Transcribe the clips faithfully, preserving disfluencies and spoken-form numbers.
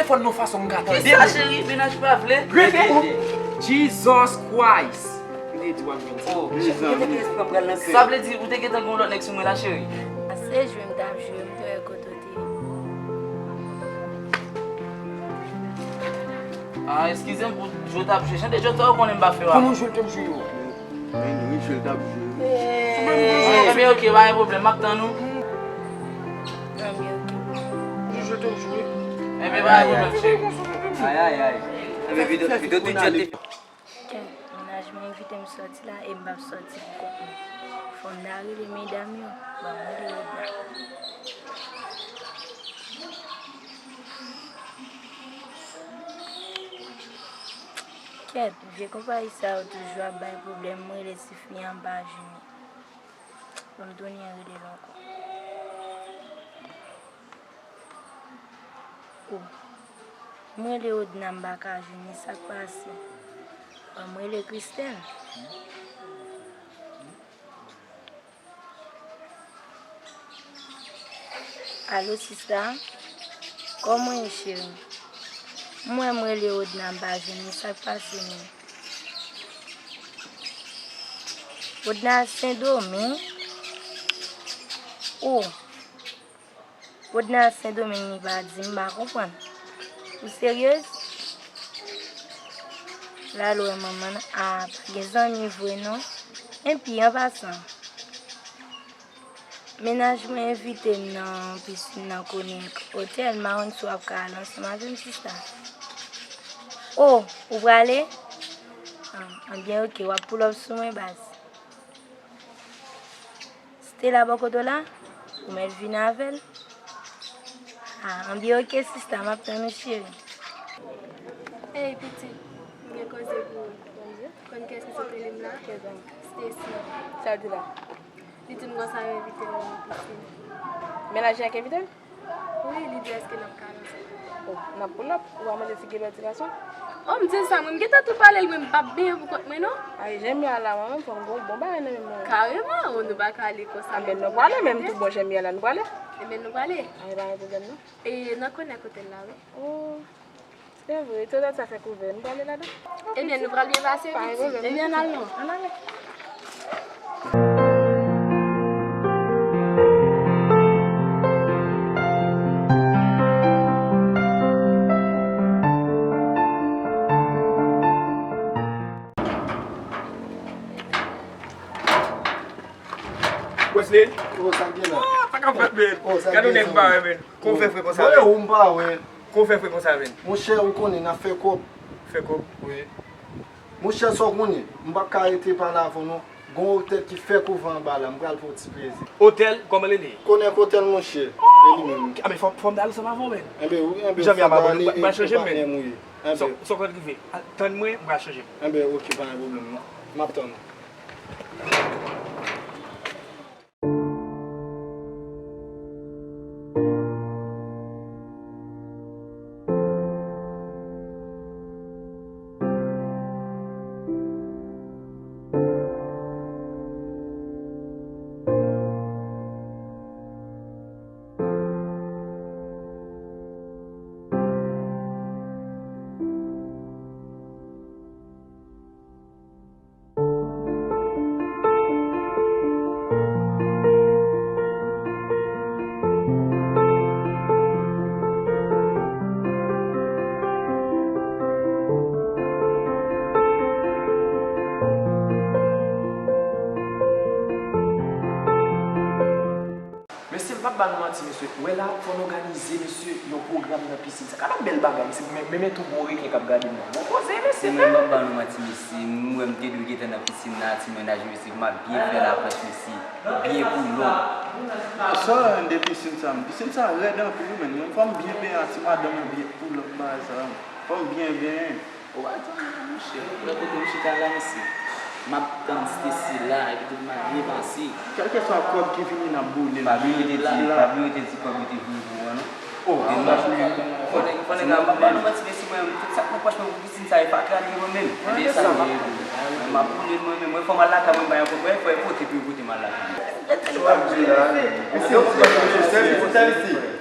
Fò n nan fason m ka tande. Kisa, cheri? Mennaj pa vle. Rete, oh. Jesus Christ. M te di w ap jwenn sa. Oh, mezanmi. Sa vle di ou te gentan gen yon lòt nèg sou mwen la, cheri? Se jwe m t ap jwe, m te wè kote w te ye. Ah, eskize m pou jwe w t ap jwe. Jan de jwe sa ou konnen m pa fè a. Kòman w jwe l te ap jwe yo? Anmwey, jwe l t ap jwe. Ebyen, oke, pa gen pwoblèm, m ap tann ou. Anmwey, oke. Jwe l te ap jwe. Ebyen, pa gen pwoblèm, cheri. Ay, ay, ay. Ebyen, videyo, videyo tout jan te. Kèt, mennaj mwen envite m sòti la e m p ap sòti pou kont mwen. Fò m ta rele medam yo, ban m rele Rodna. Kèt, vye konpayi sa yo toujou ap bay pwoblèm, m rele ti fi a, m pa jwenn li. Ban m tounen rele l ankò. Oh. M rele Rodna, m pa ka jwenn li, sa k pase? Ban m rele Christelle. Alo, sista. Kòman w ye, cheri? M wè m rele Rodna, m pa jwenn li, sa k pase menm? Rodna Sendomeng? Oh. Rodna Sendomeng li pa di m, m pa konprann. Ou seryez? Lalo wè manman nan, a, pa gen zanmi vre non. Enpi, an pasan, mennaj mwen envite m nan pisin nan Konek Otèl, m pa konn si w ap ka al ansanm avè m, sista. O, ou prale? A, anbyen, oke, w ap pull up sou mwen, baz. Stella bò kote w la? Ou mèt vin avè l? A, anbyen oke, sista, m ap tann ou, cheri. Ey, pitit, m gen koze pou ou. Konn kiyès ki sot rele m la? Stacy. Sa l di la? Li di m konsa yo envite l nan pisin. Mennaj li a k envite l? Wi, li di èske n ap ka al ansanm. O, n ap pull up, ou pa manje ti gilè ti gason? O, m di l sa, mwen, m gentan tou pale l, mwen, m p ap benyen pou kont mwen, non. Ay, Jemima la, mwen menm, fò m gen yon bon bagay nan men mwen. Kareman, o, nou pa ka ale konsa. Anben, nou prale, menm tou bon, Jemima la, nou prale. Enben, nou prale. Ay, pa gen pwoblèm, non. E, nan Konek Otèl la, wi. O. Se vre, tout sa fè kouvè, nou prale ladan. Ebyen, nou pral byen pase, pitit. Ebyen, ann al non, ann ale. Wesley? O, sa k gen la? O, sa k ap fèt, men? O, sa k gen, zanmi? Gade yon nèg m pa wè, men. Kòman w fè fre konsa, men? Mwen, ou m pa wè. Kòman w fè fre konsa, men? Monchè, ou konnen, n ap fè kòb. Fè kòb? Wi. Monchè, sa w konnen, m p ap ka rete pale avè w non. Gon otèl ki fè kouvè anba la, m pral fè w ti plezi. Otèl? Kòman l rele? Konek Otèl, monchè. E li menm. A, men fò, fò m t al ansanm avè w, men. Enben, wi, enben, fò m ale e patnè m ou ye. Enben. Sa w konn rive. Tann mwen, m pral chanje. Enben, oke, pa gen pwoblèm, non. M ap tann ou. Mesye, m p ap ba nou manti, mesye. Ou wè la, fò n òganize, mesye, yon pwogram nan pisin sa. Gade yon bèl bagay, mesye. Men, men, men tou gwo reken k ap gade m nan. Bon koze, mesye, men. Mwen, m p ap ba nou manti, mesye. M wè m te dwe gentan nan pisin la, ti mennaj, mesye. M ap byen fè lapèch, mesye. Byen pull up. Sa w wè de pisin sa, men? Pisin sa rèd anpil, wi, men. Mwen, fò m byen benyen ak ti madanm mwen, byen pull up, bagay sa, men. Fò m byen benyen. Ou pa tann mwen, monchè. Ou wè kote m chita la, mesye? M ap tann Stacy la, epi tout mal byen pase. Kèlkeswa kòb ki vini, n ap boule l. Pa bliye w te di, pa bliye w te di kòb yo te vini pou ou an, non. Oh, fò nèg, fò nèg a pa ba nou manti, mesye, mwen, tout sa k nan pòch mwen pou pisin sa, e fatra li ye mwen menm. Ebyen, sa, m ap boule l mwen menm. Mwen, fò m al lakay mwen, bay ankò, mwen, fò e pote pou yo pote m al lakay mwen.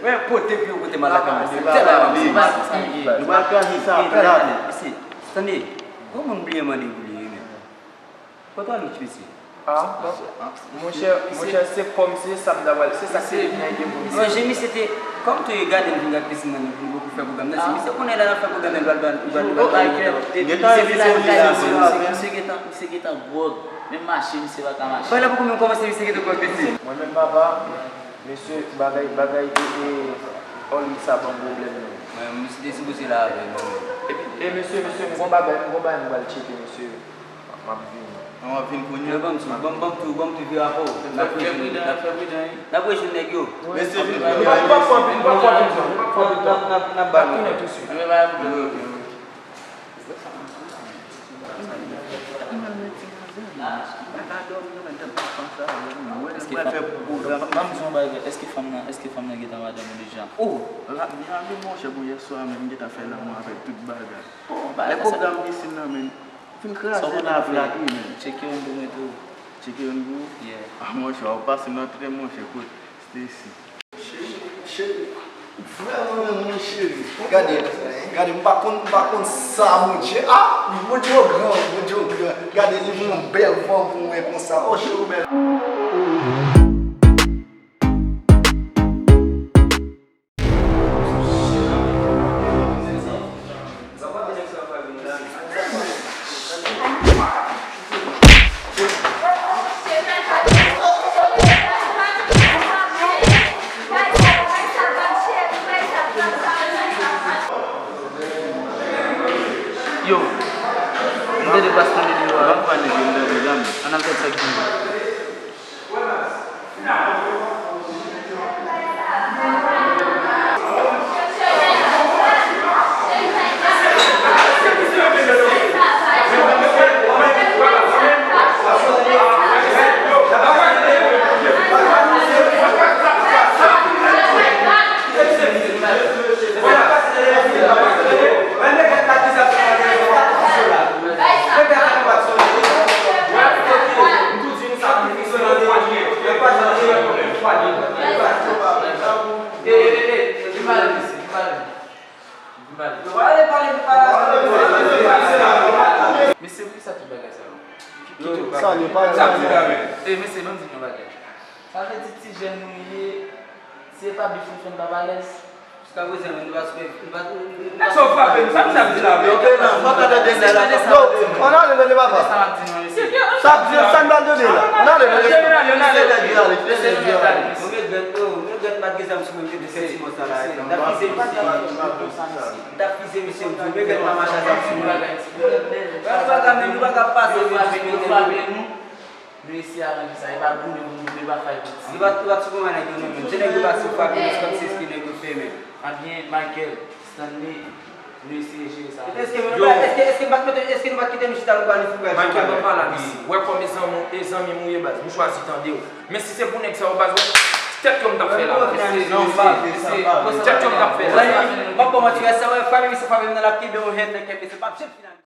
Mwen, pote pou yo pote m al lakay mwen. Se tèlman sa, mesye, tande, gwo moun bliye mande pou li ye menm. Kote w al, mesye? Ah, bon. Monchè, monchè, se kòm se sa m ta pral, se sa k te vin nan ide m pou misye. Monchè, misye te, kòm tou e gade m vin gad pisin nan, nou vin bokou fè pwogram nan, se misye konnen lè n ap fè pwogram nan, l pral ban, l pral ban. Misye gentan, misye gentan gwòg, menm mache, misye pa ka mache. Bagay la poko menm kòmanse, misye gentan gwòg, mesye. Mwen menm, papa, mesye, bagay, bagay, e, e, Oly sa ban m pwoblèm, non. Mwen, misye te sipoze la avè m, non. E, mesye, mesye, m gon bagay, m gon bagay m pral tcheke, mesye. M ap vini. An, w ap vin kounye a? Ban m tou, ban m, ban m tou, ban m tou vire avè w. N ap rejwenn, n ap, n ap rejwenn nèg yo. Mesye, vin kounye a. M p ap fè anpil, m p ap fè anpil tan, m p ap fè anpil tan. N ap, n ap, n ap ba nou. N ap tounen tousuit. Ok, ok. Èske fanm, ban m di yon bagay, èske fanm nan, èske fanm nan gentan madanm ou deja? Oh, la, li ale, monchè, bon, yèswa menm, m gentan fè lanmou avèk tout bagay. Lè pwogram pisin nan, menm, fin kraze la, plage, menm. Tcheke youn pou mwen tou. Tcheke youn pou ou? Yeah. Ah, monchè, w ap pase nan tren, monchè, kot Stacy. Cheri, cheri, vrèman, menm, wi, cheri. Gade, gade, m pa konn, m pa konn sa, Bondye. Ah, Bondye w gran, Bondye w gran. Gade, li voye yon bèl fanm pou mwen konsa. Oh, cheri, w bèl. Yo, m tande bas tande deyò a. Ann al tande sa k gen. Mesye, poukisa tout bagay sa yo? Sa yo pa di anyen. E, mesye, ban m di nou yon bagay. Sa vle di ti jèn nou ye, si e pa bif nou fè n pa alèz. Jiska prezan, nou pa sou, nou pa, nou pa. Sa w frape m, sa m, sa m di la, men. Yo, Benan, fò w ta tande nèg la. Yo, ann ale tande papa. Sa m ap di nou, mesye. Sa ap di, sa n pral tande la. Ann ale tande. Mesye, mesye, mesye, mesye, mesye, mesye. Mwen regrèt, oh, mwen regrèt m pa t gen zam sou mwen, m te fè ti mò sa la. M t ap fize misye. M t ap fize misye, m di w, mwen regrèt m pa mache a zam sou mwen. Mwen pa ka menm, nou pa ka pase. Yo frape nou. Nou eseye aranje sa, e pa boule pou nou boule, e pa fay piti. Li pa, li pa t sou kòman nèg yo non menm. Se nèg yo pa sou Fabulous kòmsi se nèg yo fèmen. Ebyen, Michael, Stanley, nou eseye jere sa. Èske nou pa, èske, èske nou pa t mete, èske nou pa t kite nou chita nou pale fougay sou bagay? Michael, ban m pale ak misye. Wè kòman e zanmi, e zanmi m ou ye baz. M chwazi tande w. Men si se pou nèg sa yo baz, wè, tèt yo m t ap fè la. Non, m pa vle sa, m pa vle sa. Tèt yo m t ap fè la. M ap ba w manti, wè sa, wè, fwa menm se fwa menm nan l ap kenbe yon hèn nan kè, men se p ap janm fin.